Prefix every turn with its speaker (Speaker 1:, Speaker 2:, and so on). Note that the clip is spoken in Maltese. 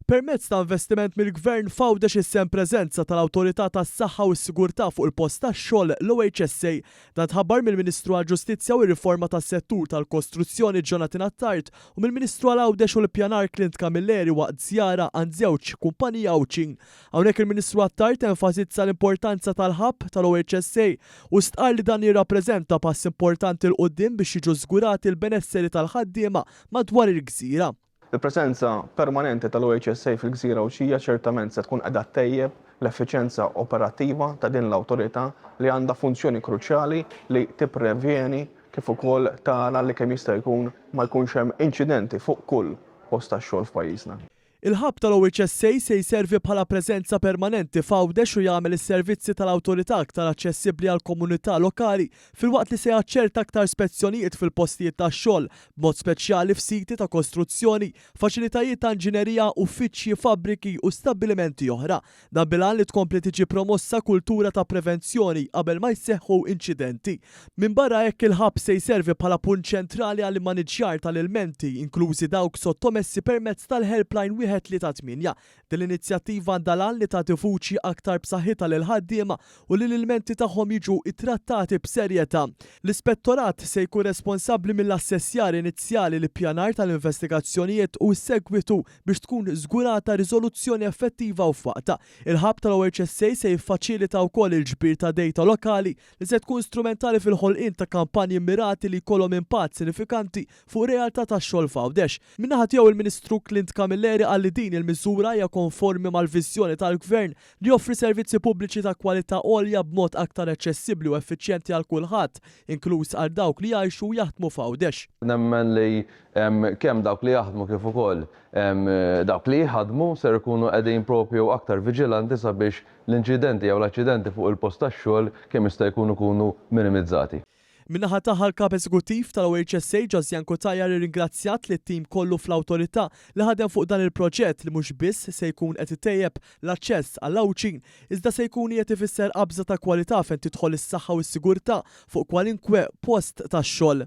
Speaker 1: Permezz ta' investiment mill-Gvern f'Għawdex issa hemm preżenza tal-Awtorità tas-Saħħa u s-Sigurtà fuq il-post tax-xogħol, l-OHSA. Dan tħabbar mill-Ministru għall-Ġustizzja u r-Riforma tas-Settur tal-Kostruzzjoni Jonathan Attard u mill-Ministru għal Għawdex u l-Ippjanar Clint Camilleri waqt żjara għand żewġ kumpaniji Għawdxin. Hawnhekk il-Ministru Attard enfasizza l-importanza tal-hub tal-OHSA u stqarr li dan jirrappreżenta pass importanti 'l quddiem biex jiġu żgurati l-benesseri tal-ħaddiema madwar il-gżira.
Speaker 2: Il-preżenza permanenti tal-OHSA fil-gżira Għawdxija ċertament se tkun qiegħda ttejjeb l-effiċjenza operattiva ta' din l-awtorità li għandha funzjoni kruċjali li tipprevjeni kif ukoll tara li kemm jista' jkun ma jkunx hemm inċidenti fuq kull post tax-xogħol f'pajjiżna.
Speaker 1: Il-Hub tal-OHSA se jservi bħala preżenza permanenti f'Għawdex u jagħmel is-servizzi tal-awtorità aktar aċċessibbli għall-komunità lokali filwaqt li se jaċċerta aktar spezzjonijiet fil-postijiet tax-xogħol, b'mod speċjali f'siti ta' kostruzzjoni, faċilitajiet ta' inġinerija, uffiċċji, fabbriki u stabbilimenti oħra. Dan bil-għan li tkompli tiġi promossa kultura ta' prevenzjoni qabel ma jseħħu inċidenti. Minbarra hekk il-Hub se jservi bħala punt ċentrali għall-immaniġġjar tal-ilmenti, inklużi dawk sottomessi permezz tal-Helpline 138. Din l-inizjattiva għandha l-għan li tagħti vuċi aktar b'saħħitha lill-ħaddiema u li l-ilmenti tagħhom jiġu ttrattati b'serjetà. L-Ispettorat se jkun responsabbli mill-assessjar inizjali, l-ippjanar tal-investigazzjonijiet u s-segwitu biex tkun żgurata riżoluzzjoni effettiva u f'waqtha. Il-Hub tal-OHSA se jiffaċilita wkoll il-ġbir ta' dejta lokali li se tkun strumentali fil-ħolqien ta' kampanji mmirati li jkollhom impatt sinifikanti fuq ir-realtà tax-xogħol f'Għawdex. Min-naħa tiegħu il-Ministru Clint Camilleri qal li din il-miżura hija konformi mal-viżjoni tal-Gvern li joffri servizzi pubbliċi ta' kwalità għolja b'mod aktar aċċessibbli u effiċjenti għal kulħadd, inkluż għal dawk li jgħixu u jaħdmu f'Għawdex.
Speaker 3: Nemmen li kemm dawk li jaħdmu kif ukoll dawk li jħaddmu ser ikunu qegħdin propju aktar viġilanti sabiex l-inċidenti jew l-aċċidenti fuq il-post tax-xogħol kemm jista' jkun ikunu minimizzati.
Speaker 1: Min-naħa tagħha l-Kap Eżekuttiv tal-OHSA Josianne Cutajar irringrazzjat lit-tim kollu fl-Awtorità li ħadem fuq dan il-proġett li mhux biss se jkun qed itejjeb l-aċċess għall-Għawdxin iżda se jkun qiegħed ifisser qabża ta' kwalità fejn tidħol is-saħħa u s-sigurtà fuq kwalinkwe post tax-xogħol.